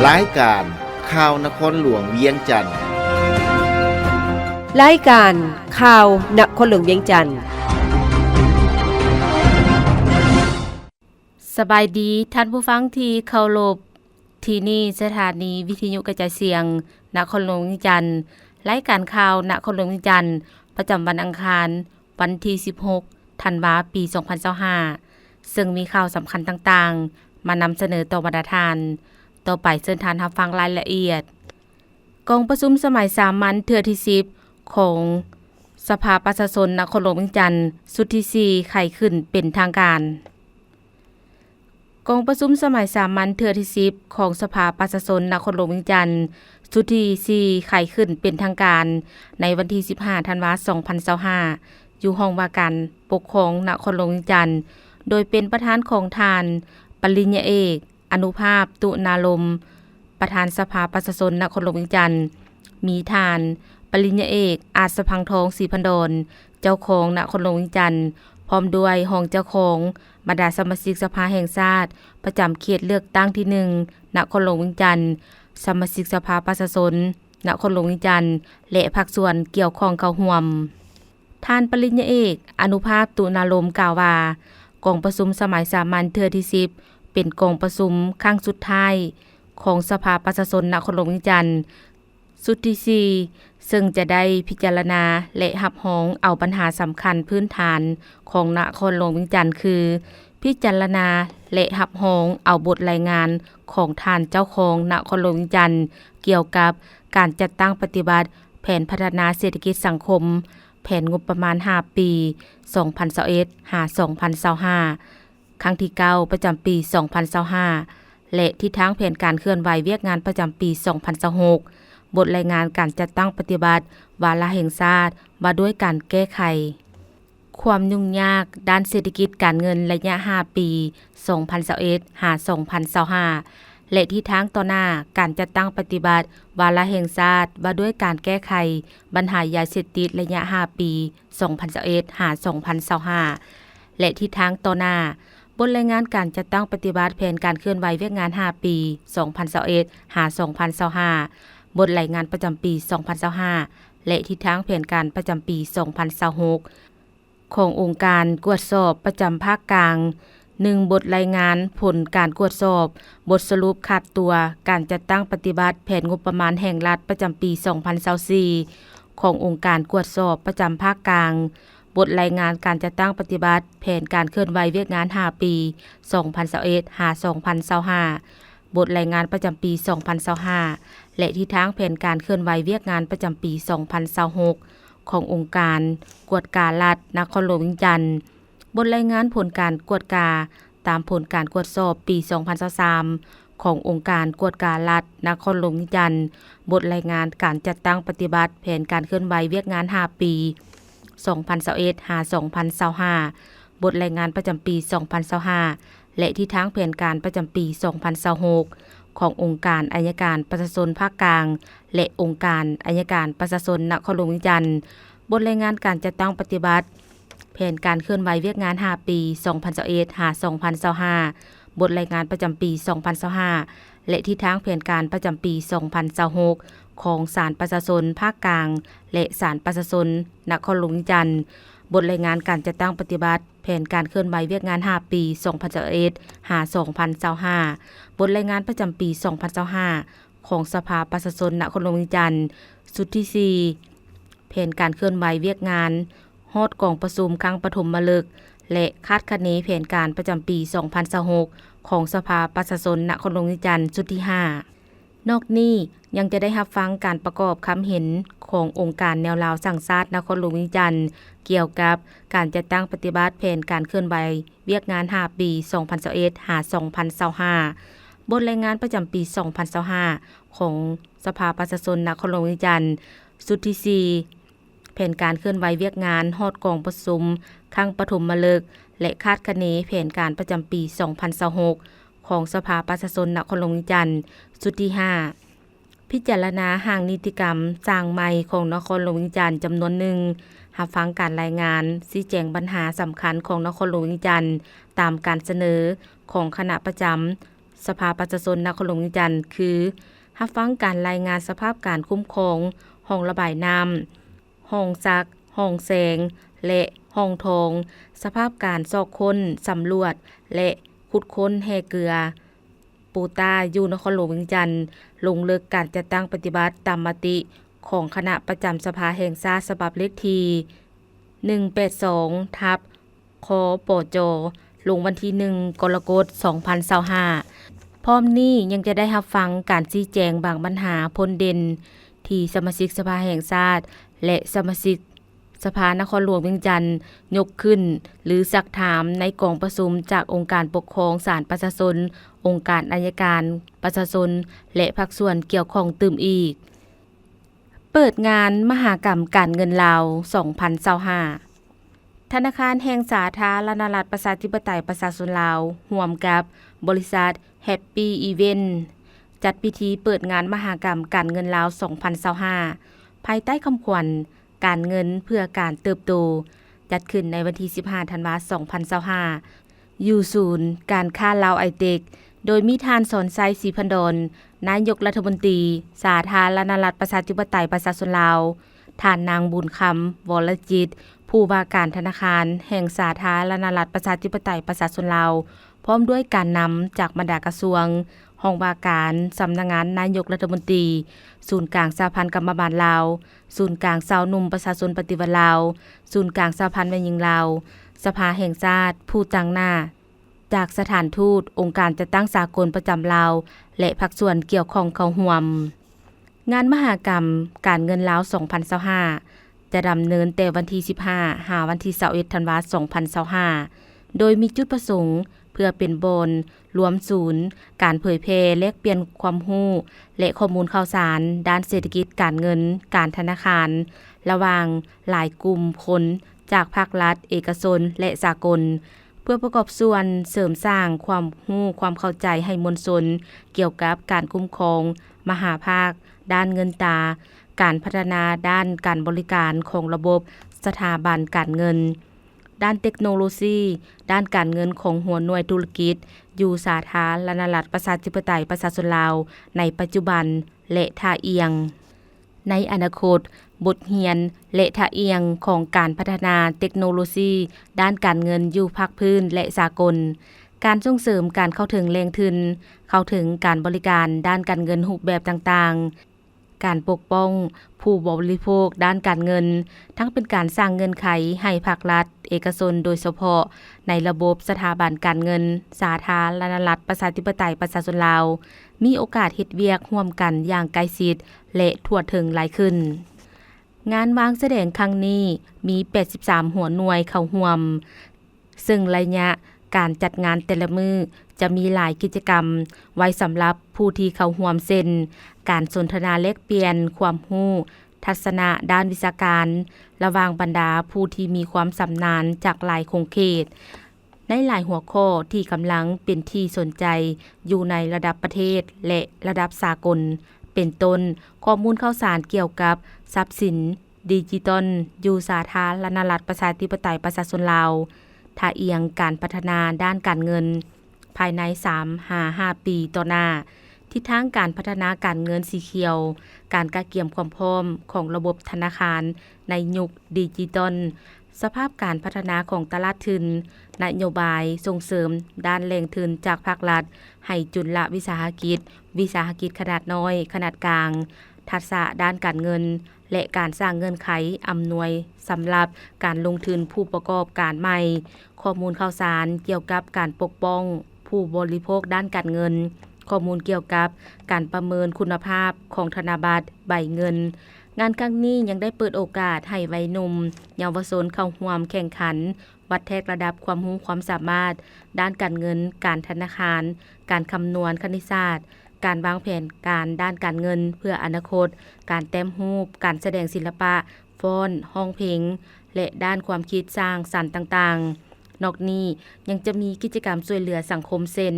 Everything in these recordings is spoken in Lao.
ລາຍການຂ່າວນະຄອນຫຼວງວຽງຈັນ. ລາຍການຂ່າວນະຄອນຫຼວງວຽງຈັນ. ສະບາຍດີທ່ານຜູ້ຟັງທີ່ເຄົາລົບ, ທີ່ນີ້ສະຖານີວິທະຍຸກະຈາຍສຽງນະຄອນຫຼວງວຽງຈັນ. ລາຍການຂ່າວນະຄອນຫຼວງວຽງຈັນ ປະຈຳວັນອັງຄານ ວັນທີສິບຫົກ ທັນວາ ປີສອງພັນຊາວຫ້າ ເຊິ່ງມີຂ່າວສຳຄັນຕ່າງໆ ມານຳສະເໜີຕໍ່ບັນດາທ່ານ. ຕໍ່ໄປເຊີນທ່ານຮັບຟັງລາຍລະອຽດ. ກອງປະຊຸມສະໄໝສາມັນເທື່ອທີສິບ ຂອງສະພາປະຊາຊົນນະຄອນຫຼວງວຽງຈັນ ຊຸດທີສີ່ ໄຂຂຶ້ນເປັນທາງການ. ກອງປະຊຸມສະໄໝສາມັນເທື່ອທີສິບ ຂອງສະພາປະຊາຊົນນະຄອນຫຼວງວຽງຈັນ ຊຸດທີສີ່ ໄຂຂຶ້ນເປັນທາງການ ໃນວັນທີສິບຫ້າ ທັນວາ ສອງພັນຊາວຫ້າ ຢູ່ຫ້ອງວ່າການປົກຄອງນະຄອນຫຼວງວຽງຈັນ ໂດຍເປັນປະທານຂອງທ່ານ ປະລິນຍາເອກ ອະນຸພາບ ຕຸນາລົມ ປະທານສະພາປະຊາຊົນນະຄອນຫຼວງວຽງຈັນ, ມີທ່ານ ປະລິນຍາເອກ ອາດສະພັງທອງ ສີພັນດອນ ເຈົ້າຄອງນະຄອນຫຼວງວຽງຈັນ, ພ້ອມດ້ວຍຮອງເຈົ້າຄອງ, ບັນດາສະມາຊິກສະພາແຫ່ງຊາດ ປະຈຳເຂດເລືອກຕັ້ງທີໜຶ່ງ ນະຄອນຫຼວງວຽງຈັນ, ສະມາຊິກສະພາປະຊາຊົນນະຄອນຫຼວງວຽງຈັນ ແລະ ພາກສ່ວນກ່ຽວຂ້ອງເຂົ້າຮ່ວມ. ທ່ານປະລິນຍາເອກ ອະນຸພາບ ຕຸນາລົມ ກ່າວວ່າ ກອງປະຊຸມສະໄໝສາມັນເທື່ອທີສິບ ເປັນກອງປະຊຸມຄັ້ງສຸດທ້າຍຂອງສະພາປະຊາຊົນນະຄອນຫຼວງວຽງຈັນ ຊຸດທີສີ່ ເຊິ່ງຈະໄດ້ພິຈາລະນາ ແລະ ຮັບຮອງເອົາບັນຫາສຳຄັນພື້ນຖານຂອງນະຄອນຫຼວງວຽງຈັນ ຄື ພິຈາລະນາ ແລະ ຮັບຮອງເອົາບົດລາຍງານຂອງທ່ານເຈົ້າຄອງນະຄອນຫຼວງວຽງຈັນ ກ່ຽວກັບການຈັດຕັ້ງປະຕິບັດແຜນພັດທະນາເສດຖະກິດສັງຄົມ ແຜນງົບປະມານຫ້າປີ ສອງພັນຊາວເອັດ ຫາ ສອງພັນຊາວຫ້າ ຄັ້ງທີເກົ້າ ປະຈຳປີສອງພັນຊາວຫ້າ ແລະ ທິດທາງແຜນການເຄື່ອນໄຫວວຽກງານປະຈຳປີສອງພັນຊາວຫົກ, ບົດລາຍງານການຈັດຕັ້ງປະຕິບັດວາລະແຫ່ງຊາດວ່າດ້ວຍການແກ້ໄຂຄວາມຫຍຸ້ງຍາກດ້ານເສດຖະກິດການເງິນໄລຍະຫ້າປີ ສອງພັນຊາວເອັດ ຫາ ສອງພັນຊາວຫ້າ ແລະ ທິດທາງຕໍ່ໜ້າການຈັດຕັ້ງປະຕິບັດວາລະແຫ່ງຊາດວ່າດ້ວຍການແກ້ໄຂບັນຫາຢາເສບຕິດໄລຍະຫ້າປີ ສອງພັນຊາວເອັດ ຫາ ສອງພັນຊາວຫ້າ ແລະ ທິດທາງຕໍ່ໜ້າ, ບົດລາຍງານການຈັດຕັ້ງປະຕິບັດແຜນການເຄື່ອນໄຫວວຽກງານຫ້າປີ ສອງພັນຊາວເອັດ ຫາ ສອງພັນຊາວຫ້າ, ບົດລາຍງານປະຈຳປີສອງພັນຊາວຫ້າ ແລະ ທິດທາງແຜນການປະຈຳປີສອງພັນຊາວຫົກ ຂອງອົງການກວດສອບປະຈຳພາກກາງ. ໜຶ່ງ ບົດລາຍງານຜົນການກວດສອບ ບົດສະຫຼຸບຂາດຕົວການຈັດຕັ້ງປະຕິບັດແຜນງົບປະມານແຫ່ງລັດປະຈຳປີສອງພັນຊາວສີ່ ຂອງອົງການກວດສອບປະຈຳພາກກາງ, ບົດລາຍງານການຈັດຕັ້ງປະຕິບັດແຜນການເຄື່ອນໄຫວວຽກງານຫ້າປີ ສອງພັນຊາວເອັດ ຫາ ສອງພັນຊາວຫ້າ, ບົດລາຍງານປະຈຳປີສອງພັນຊາວຫ້າ ແລະ ທິດທາງແຜນການເຄື່ອນໄຫວວຽກງານປະຈຳປີສອງພັນຊາວຫົກ ຂອງອົງການກວດກາລັດນະຄອນຫຼວງວຽງຈັນ, ບົດລາຍງານຜົນການກວດກາຕາມຜົນການກວດສອບປີສອງພັນຊາວສາມ ຂອງອົງການກວດກາລັດນະຄອນຫຼວງວຽງຈັນ, ບົດລາຍງານການຈັດຕັ້ງປະຕິບັດແຜນການເຄື່ອນໄຫວວຽກງານຫ້າປີ ສອງພັນຊາວເອັດ ຫາ ສອງພັນຊາວຫ້າ, ບົດລາຍງານປະຈຳປີສອງພັນຊາວຫ້າ ແລະ ທິດທາງແຜນການປະຈຳປີສອງພັນຊາວຫົກ ຂອງອົງການໄອຍະການປະຊາຊົນພາກກາງ ແລະ ອົງການໄອຍະການປະຊາຊົນນະຄອນຫຼວງວຽງຈັນ, ບົດລາຍງານການຈັດຕັ້ງປະຕິບັດແຜນການເຄື່ອນໄຫວວຽກງານຫ້າປີ ສອງພັນຊາວເອັດ ຫາ ສອງພັນຊາວຫ້າ, ບົດລາຍງານປະຈຳປີສອງພັນຊາວຫ້າ ແລະ ທິດທາງແຜນການປະຈຳປີສອງພັນຊາວຫົກ ຂອງສານປະຊາຊົນພາກກາງ ແລະ ສານປະຊາຊົນນະຄອນຫຼວງວຽງຈັນ, ບົດລາຍງານການຈັດຕັ້ງປະຕິບັດ ແຜນການເຄື່ອນໄຫວວຽກງານຫ້າປີ ສອງພັນຊາວເອັດ ຫາ ສອງພັນຊາວຫ້າ, ບົດລາຍງານປະຈຳປີສອງພັນຊາວຫ້າ ຂອງສະພາປະຊາຊົນນະຄອນຫຼວງວຽງຈັນ ຊຸດທີສີ່, ແຜນການເຄື່ອນໄຫວວຽກງານຮອດກອງປະຊຸມຄັ້ງປະຖົມມະລຶກ ແລະ ຄາດຄະເນແຜນການປະຈຳປີສອງພັນຊາວຫົກ ຂອງສະພາປະຊາຊົນນະຄອນຫຼວງວຽງຈັນ ຊຸດທີຫ້າ. ນອກນີ້ຍັງຈະໄດ້ຮັບຟັງການປະກອບຄຳເຫັນຂອງອົງການແນວລາວສ້າງຊາດນະຄອນຫຼວງວຽງຈັນ ກ່ຽວກັບການຈັດຕັ້ງປະຕິບັດແຜນການເຄື່ອນໄຫວວຽກງານຫ້າປີ ສອງພັນຊາວເອັດ ຫາ ສອງພັນຊາວຫ້າ, ບົດລາຍງານປະຈຳປີສອງພັນຊາວຫ້າ ຂອງສະພາປະຊາຊົນນະຄອນຫຼວງວຽງຈັນ ຊຸດທີສີ່, ແຜນການເຄື່ອນໄຫວວຽກງານຮອດກອງປະຊຸມຄັ້ງປະຖົມມະລຶກ ແລະ ຄາດຄະເນແຜນການປະຈຳປີສອງພັນຊາວຫົກ ຂອງສະພາປະຊາຊົນນະຄອນຫຼວງວຽງຈັນ ຊຸດທີຫ້າ, ພິຈາລະນາຮ່າງນິຕິກຳສ້າງໃໝ່ຂອງນະຄອນຫຼວງວຽງຈັນຈຳນວນໜຶ່ງ, ຮັບຟັງການລາຍງານຊີ້ແຈງບັນຫາສຳຄັນຂອງນະຄອນຫຼວງວຽງຈັນຕາມການສະເໜີຂອງຄະນະປະຈຳ ສະພາປະຊາຊົນນະຄອນຫຼວງວຽງຈັນ ຄື ຮັບຟັງການລາຍງານສະພາບການຄຸ້ມຄອງຮ່ອງລະບາຍນ້ຳ, ຮ່ອງສັກ, ຮ່ອງແຊງ ແລະ ຮ່ອງທອງ, ສະພາບການຊອກຄົ້ນ, ສຳຫຼວດ ແລະ ຂຸດຄົ້ນແຮ່ເກືອ ໂປຕາ ຢູ່ນະຄອນຫຼວງວຽງຈັນ, ລົງເລິກການຈັດຕັ້ງປະຕິບັດຕາມມະຕິຂອງຄະນະປະຈຳສະພາແຫ່ງຊາດ ສະບັບເລກທີ ໜຶ່ງແປດສອງ ທັບ ຄປຈ ລົງວັນທີ ໜຶ່ງ ກໍລະກົດ ສອງພັນຊາວຫ້າ ພ້ອມນີ້ຍັງຈະໄດ້ຮັບຟັງການຊີ້ແຈງບາງບັນຫາພົ້ນເດັ່ນ ທີ່ສະມາຊິກສະພາແຫ່ງຊາດ ແລະ ສະມາຊິກສະພານະຄອນຫຼວງວຽງຈັນ ຍົກຂຶ້ນ ຫຼື ຊັກຖາມໃນກອງປະຊຸມຈາກອົງການປົກຄອງສານປະຊາຊົນ, ອົງການໄອຍະການປະຊາຊົນ ແລະ ພາກສ່ວນກ່ຽວຂ້ອງຕື່ມອີກ. ເປີດງານມະຫະກຳການເງິນລາວ ສອງພັນຊາວຫ້າ ທະນາຄານແຫ່ງສາທາລະນະລັດປະຊາທິປະໄຕປະຊາຊົນລາວ ຮ່ວມກັບບໍລິສັດ Happy Event ຈັດພິທີເປີດງານມະຫະກຳການເງິນລາວ ສອງພັນຊາວຫ້າ ພາຍໃຕ້ຄຳຂວັນ ການເງິນເພື່ອການເຕີບໂຕ ຈັດຂຶ້ນໃນວັນທີ ສິບຫ້າ ທັນວາ ສອງພັນຊາວຫ້າ ຢູ່ສູນການຄ້າລາວໄອເຕັກ ໂດຍມີທ່ານ ສອນໄຊ ສີພັນດອນ ນາຍົກລັດຖະມົນຕີສາທາລະນະລັດປະຊາທິປະໄຕປະຊາຊົນລາວ, ທ່ານນາງ ບຸນຄຳ ວໍລະຈິດ ຜູ້ວ່າການທະນາຄານແຫ່ງສາທາລະນະລັດປະຊາທິປະໄຕປະຊາຊົນລາວ, ພ້ອມດ້ວຍການນຳຈາກບັນດາກະຊວງ, ຫ້ອງວ່າການ, ສຳນັກງານນາຍົກລັດຖະມົນຕີ, ສູນກາງສະຫະພັນກຳມະບານລາວ, ສູນກາງຊາວໜຸ່ມປະຊາຊົນປະຕິວັດລາວ, ສູນກາງສະຫະພັນແມ່ຍິງລາວ, ສະພາແຫ່ງຊາດ, ຜູ້ຕາງໜ້າ ຈາກສະຖານທູດ, ອົງການຈັດຕັ້ງສາກົນປະຈຳລາວ ແລະ ພາກສ່ວນກ່ຽວຂ້ອງເຂົ້າຮ່ວມ. ງານມະຫະກຳການເງິນລາວ ສອງພັນຊາວຫ້າ ຈະດຳເນີນແຕ່ວັນທີ ສິບຫ້າ ຫາວັນທີ ຊາວເອັດ ທັນວາ ສອງພັນຊາວຫ້າ ໂດຍມີຈຸດປະສົງເພື່ອເປັນບ່ອນລວມສູນການເຜີຍແຜ່ແລກປ່ຽນຄວາມຮູ້ ແລະ ຂໍ້ມູນຂ່າວສານດ້ານເສດຖະກິດການເງິນການທະນາຄານ ລະຫວ່າງຫຼາຍກຸ່ມຄົນຈາກພາກລັດ, ເອກະຊົນ ແລະ ສາກົນ ເພື່ອປະກອບສ່ວນເສີມສ້າງຄວາມຮູ້ຄວາມເຂົ້າໃຈໃຫ້ມວນຊົນກ່ຽວກັບການຄຸ້ມຄອງມະຫາພາກດ້ານເງິນຕາ, ການພັດທະນາດ້ານການບໍລິການຂອງລະບົບສະຖາບັນການເງິນ, ດ້ານເຕັກໂນໂລຊີ, ດ້ານການເງິນຂອງຫົວໜ່ວຍທຸລະກິດຢູ່ສາທາລະນະລັດປະຊາທິປະໄຕປະຊາຊົນລາວໃນປັດຈຸບັນ ແລະ ທ່າອ່ຽງ. ໃນອະນາຄົດ, ບົດຮຽນ ແລະ ທ່າອ່ຽງຂອງການພັດທະນາເຕັກໂນໂລຊີດ້ານການເງິນຢູ່ພາກພື້ນ ແລະ ສາກົນ, ການສົ່ງເສີມການເຂົ້າເຖິງແຫຼ່ງທຶນ, ເຂົ້າເຖິງການບໍລິການດ້ານການເງິນຮູບແບບຕ່າງໆ, ການປົກປ້ອງຜູ້ບໍລິໂພກດ້ານການເງິນ, ທັງເປັນການສ້າງເງື່ອນໄຂໃຫ້ພາກລັດ, ເອກະຊົນ ໂດຍສະເພາະໃນລະບົບສະຖາບັນການເງິນສາທາລະນະລັດປະຊາທິປະໄຕປະຊາຊົນລາວ ມີໂອກາດເຮັດວຽກຮ່ວມກັນຢ່າງໃກ້ຊິດ ແລະ ທົ່ວເຖິງຫຼາຍຂຶ້ນ. ງານວາງສະແດງຄັ້ງນີ້ມີ ແປດສິບສາມ ຫົວໜ່ວຍເຂົ້າຮ່ວມ, ເຊິ່ງໄລຍະການຈັດງານແຕ່ລະມື້ຈະມີຫຼາຍກິດຈະກຳໄວ້ສຳລັບຜູ້ທີ່ເຂົ້າຮ່ວມ ເຊັ່ນ ການສົນທະນາແລກປ່ຽນຄວາມຮູ້ທັດສະນະດ້ານວິຊາການ ລະຫວ່າງບັນດາຜູ້ທີ່ມີຄວາມຊຳນານຈາກຫຼາຍຂົງເຂດ ໃນຫຼາຍຫົວຂໍ້ທີ່ກຳລັງເປັນທີ່ສົນໃຈຢູ່ໃນລະດັບປະເທດ ແລະ ລະດັບສາກົນ, ເປັນຕົ້ນ ຂໍ້ມູນຂ່າວສານກ່ຽວກັບຊັບສິນດິຈິຕອນຢູ່ສາທາລະນະລັດປະຊາທິປະໄຕປະຊາຊົນລາວ, ທ່າອ່ຽງການພັດທະນາດ້ານການເງິນພາຍໃນສາມຫາຫ້າປີຕໍ່ໜ້າ, ທິດທາງການພັດທະນາການເງິນສີຂຽວ, ການກະກຽມຄວາມພ້ອມຂອງລະບົບທະນາຄານໃນຍຸກດິຈິຕອນ, ສະພາບການພັດທະນາຂອງຕະຫຼາດທຶນ, ນະໂຍບາຍສົ່ງເສີມດ້ານແຫຼ່ງທຶນຈາກພາກລັດໃຫ້ຈຸນລະວິສາຫະກິດ, ວິສາຫະກິດຂະໜາດນ້ອຍ, ຂະໜາດກາງ, ທັກສະດ້ານການເງິນ ແລະ ການສ້າງເງື່ອນໄຂອຳນວຍສຳລັບການລົງທຶນຜູ້ປະກອບການໃໝ່, ຂໍ້ມູນຂ່າວສານກ່ຽວກັບການປົກປ້ອງຜູ້ບໍລິໂພກດ້ານການເງິນ, ຂໍ້ມູນກ່ຽວກັບການປະເມີນຄຸນນະພາບຂອງທະນະບັດ, ໃບເງິນ. ງານຄັ້ງນີ້ຍັງໄດ້ເປີດໂອກາດໃຫ້ໄວໜຸ່ມ, ເຍົາວະຊົນເຂົ້າຮ່ວມແຂ່ງຂັນ ວັດແທກລະດັບຄວາມຮູ້ຄວາມສາມາດດ້ານການເງິນ, ການທະນາຄານ, ການຄຳນວນຄະນິດສາດ, ການວາງແຜນການດ້ານການເງິນເພື່ອອະນາຄົດ, ການແຕ້ມຮູບ, ການສະແດງສິລະປະ, ຟ້ອນ, ຮ້ອງເພງ ແລະ ດ້ານຄວາມຄິດສ້າງສັນຕ່າງໆ. ນອກນີ້ຍັງຈະມີກິດຈະກຳຊ່ວຍເຫຼືອສັງຄົມ ເຊັ່ນ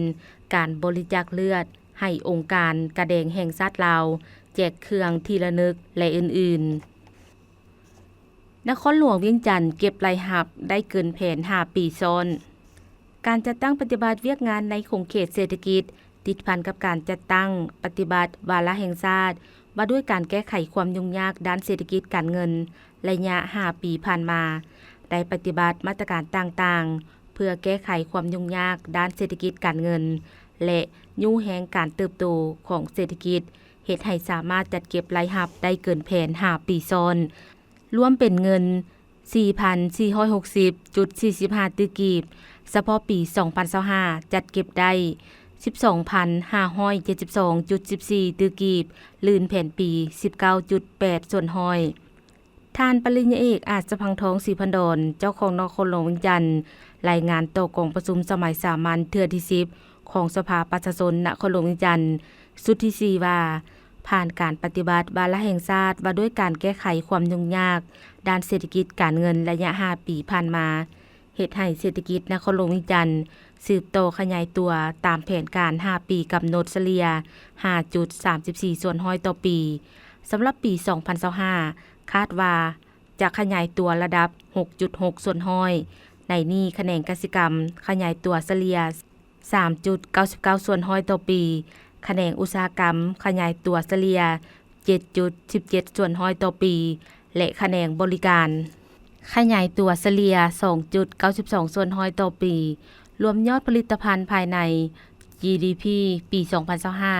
ການບໍລິຈາກເລືອດໃຫ້ອົງການກາແດງແຫ່ງຊາດລາວ, ແຈກເຄື່ອງທີ່ລະນຶກ ແລະ ອື່ນໆ. ນະຄອນຫຼວງວຽງຈັນເກັບລາຍຮັບໄດ້ເກີນແຜນຫ້າປີຊ້ອນ. ການຈັດຕັ້ງປະຕິບັດວຽກງານໃນຂົງເຂດເສດຖະກິດ ຕິດພັນກັບການຈັດຕັ້ງປະຕິບັດວາລະແຫ່ງຊາດວ່າດ້ວຍການແກ້ໄຂຄວາມຫຍຸ້ງຍາກດ້ານເສດຖະກິດການເງິນໄລຍະຫ້າປີຜ່ານມາ, ໄດ້ປະຕິບັດມາດຕະການຕ່າງໆ ເພື່ອແກ້ໄຂຄວາມຫຍຸ້ງຍາກດ້ານເສດຖະກິດການເງິນ ແລະ ຍູ້ແຮງການເຕີບໂຕຂອງເສດຖະກິດ, ເຮັດໃຫ້ສາມາດຈັດເກັບລາຍຮັບໄດ້ເກີນແຜນຫ້າປີຊ້ອນ, ລວມເປັນເງິນສີ່ພັນສີ່ຮ້ອຍຫົກສິບຈຸດສີ່ສິບຫ້າຕື້ກີບ, ສະເພາະປີສອງພັນຊາວຫ້າ ຈັດເກັບໄດ້ສິບສອງພັນຫ້າຮ້ອຍເຈັດສິບສອງຈຸດສິບສີ່ຕື້ກີບ, ລື່ນແຜນປີສິບເກົ້າຈຸດແປດສ່ວນຮ້ອຍ. ທ່ານປະລິນຍາເອກ ອາດສະພັງທອງ ສີພັນດອນ ເຈົ້າຄອງນະຄອນຫຼວງວຽງຈັນ ລາຍງານຕໍ່ກອງປະຊຸມສະໄໝສາມັນເທື່ອທີສິບ ຂອງສະພາປະຊາຊົນນະຄອນຫຼວງວຽງຈັນ ຊຸດທີສີ່ ວ່າ ຜ່ານການປະຕິບັດວາລະແຫ່ງຊາດວ່າດ້ວຍການແກ້ໄຂຄວາມຫຍຸ້ງຍາກດ້ານເສດຖະກິດການເງິນໄລຍະຫ້າປີຜ່ານມາ, ເຮັດໃຫ້ເສດຖະກິດນະຄອນຫຼວງວຽງຈັນສືບຕໍ່ຂະຫຍາຍຕົວຕາມແຜນການຫ້າປີກຳນົດສະເລ່ຍຫ້າຈຸດສາມສິບສີ່ສ່ວນຮ້ອຍຕໍ່ປີ. ສຳລັບປີສອງພັນຊາວຫ້າ ຄາດວ່າຈະຂະຫຍາຍຕົວລະດັບຫົກຈຸດຫົກສ່ວນຮ້ອຍ, ໃນນີ້ຂະແໜງກະສິກຳຂະຫຍາຍຕົວສະເລ່ຍ ສາມຈຸດເກົ້າສິບເກົ້າສ່ວນຮ້ອຍຕໍ່ປີ, ຂະແໜງອຸດສາຫະກຳຂະຫຍາຍຕົວສະເລ່ຍເຈັດຈຸດສິບເຈັດສ່ວນຮ້ອຍຕໍ່ປີ ແລະ ຂະແໜງບໍລິການຂະຫຍາຍຕົວສະເລ່ຍສອງຈຸດເກົ້າສິບສອງສ່ວນຮ້ອຍຕໍ່ປີ. ລວມຍອດຜະລິດຕະພັນພາຍໃນ ຈີດີ ພີ ປີສອງພັນຊາວຫ້າ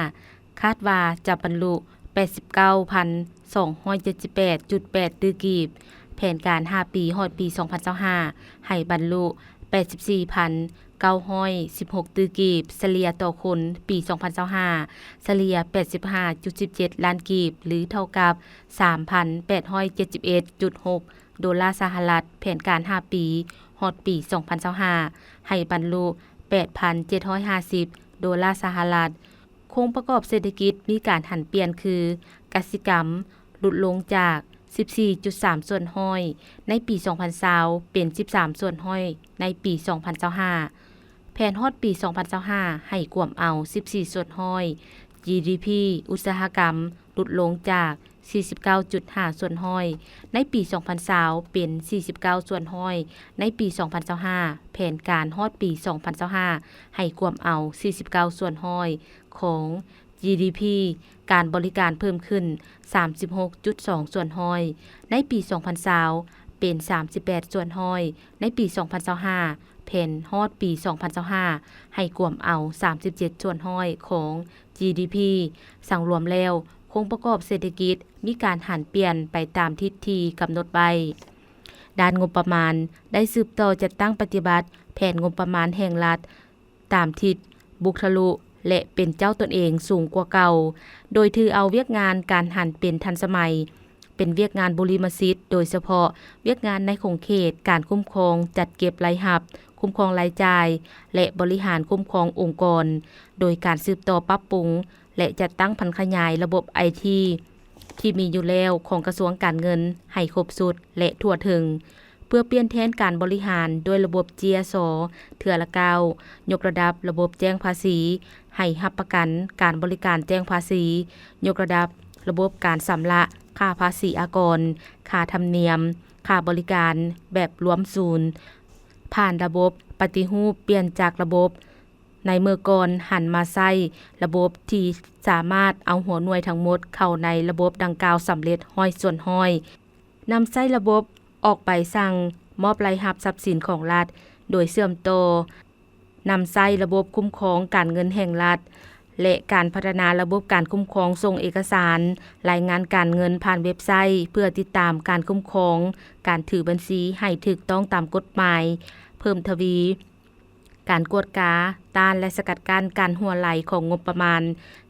ຄາດວ່າຈະບັນລຸແປດສິບເກົ້າພັນສອງຮ້ອຍເຈັດສິບແປດຈຸດແປດຕື້ກີບ, ແຜນການຫ້າປີຮອດປີສອງພັນຊາວຫ້າ ໃຫ້ບັນລຸແປດສິບສີ່ພັນ ເກົ້າຮ້ອຍສິບຫົກຕື້ກີບ, ສະເລ່ຍຕໍ່ຄົນປີສອງພັນຊາວຫ້າ ສະເລ່ຍແປດສິບຫ້າຈຸດສິບເຈັດລ້ານກີບ ຫຼື ເທົ່າກັບສາມພັນແປດຮ້ອຍເຈັດສິບເອັດຈຸດຫົກໂດລາສະຫະລັດ, ແຜນການຫ້າປີຮອດປີສອງພັນຊາວຫ້າ ໃຫ້ບັນລຸແປດພັນເຈັດຮ້ອຍຫ້າສິບໂດລາສະຫະລັດ. ໂຄງປະກອບເສດຖະກິດມີການຫັນປ່ຽນຄື ກະສິກຳ ຫຼຸດລົງຈາກສິບສີ່ຈຸດສາມສ່ວນຮ້ອຍໃນປີສອງພັນຊາວ ເປັນສິບສາມສ່ວນຮ້ອຍໃນປີສອງພັນຊາວຫ້າ. ແຜນຮອດປີສອງພັນຊາວຫ້າ ໃຫ້ກວມເອົາສິບສີ່ສ່ວນຮ້ອຍ ຈີດີພີ, ອຸດສາຫະກຳຫຼຸດລົງຈາກສີ່ສິບເກົ້າຈຸດຫ້າສ່ວນຮ້ອຍໃນປີສອງພັນຊາວ ເປັນສີ່ສິບເກົ້າສ່ວນຮ້ອຍໃນປີສອງພັນຊາວຫ້າ. ແຜນການຮອດປີສອງພັນຊາວຫ້າ ໃຫ້ກວມເອົາສີ່ສິບເກົ້າສ່ວນຮ້ອຍຂອງ ຈີດີພີ, ການບໍລິການເພີ່ມຂຶ້ນສາມສິບຫົກຈຸດສອງສ່ວນຮ້ອຍໃນປີສອງພັນຊາວ ເປັນສາມສິບແປດສ່ວນຮ້ອຍໃນປີສອງພັນຊາວຫ້າ. ແຜນຮອດປີສອງພັນຊາວຫ້າ ໃຫ້ກວມເອົາສາມສິບເຈັດສ່ວນຮ້ອຍຂອງ ຈີດີພີ. ສັງລວມແລ້ວ, ໂຄງປະກອບເສດຖະກິດມີການຫັນປ່ຽນໄປຕາມທິດທີ່ກຳນົດໄວ້. ດ້ານງົບປະມານ ໄດ້ສືບຕໍ່ຈັດຕັ້ງປະຕິບັດແຜນງົບປະມານແຫ່ງລັດ ຕາມທິດບຸກທະລຸ ແລະ ເປັນເຈົ້າຕົນເອງສູງກວ່າເກົ່າ, ໂດຍຖືເອົາວຽກງານການຫັນເປັນທັນສະໄໝ ເປັນວຽກງານບຸລິມະສິດ, ໂດຍສະເພາະວຽກງານໃນຂົງເຂດການຄຸ້ມຄອງຈັດເກັບລາຍຮັບ, ຄຸ້ມຄອງລາຍຈ່າຍ ແລະ ບໍລິຫານຄຸ້ມຄອງອົງກອນ, ໂດຍການສືບຕໍ່ປັບປຸງ ແລະ ຈັດຕັ້ງຜັນຂະຫຍາຍລະບົບໄອທີທີ່ມີຢູ່ແລ້ວຂອງກະຊວງການເງິນໃຫ້ຄົບຊຸດ ແລະ ທົ່ວເຖິງ. ເພື່ອປ່ຽນແທນການບໍລິຫານດ້ວຍລະບົບເຈ້ຍຊໍເທື່ອລະກ້າວ, ຍົກລະດັບລະບົບແຈ້ງພາສີໃຫ້ຮັບປະກັນການບໍລິການແຈ້ງພາສີ, ຍົກລະດັບລະບົບການຊຳລະຄ່າພາສີອາກອນ, ຄ່າທຳນຽມ, ຄ່າບໍລິການແບບລວມສູນ, ຜ່ານລະບົບປະຕິຮູບ, ປ່ຽນຈາກລະບົບໃນເມື່ອກ່ອນຫັນມາໃຊ້ລະບົບທີ່ສາມາດເອົາຫົວໜ່ວຍທັງໝົດເຂົ້າໃນລະບົບດັ່ງກ່າວສຳເລັດຮ້ອຍສ່ວນຮ້ອຍ. ນຳໃຊ້ລະບົບອອກໃບສັ່ງມອບລາຍຮັບຊັບສິນຂອງລັດ ໂດຍເຊື່ອມຕໍ່ນຳໃຊ້ລະບົບຄຸ້ມຄອງການເງິນແຫ່ງລັດ ແລະ ການພັດທະນາລະບົບການຄຸ້ມຄອງສົ່ງເອກະສານລາຍງານການເງິນຜ່ານເວັບໄຊ ເພື່ອຕິດຕາມການຄຸ້ມຄອງການຖືບັນຊີໃຫ້ຖືກຕ້ອງຕາມກົດໝາຍ, ເພີ່ມທະວີ ການກວດກາ, ຕ້ານ ແລະ ສະກັດກັ້ນການຮົ່ວໄຫຼຂອງງົບປະມານ,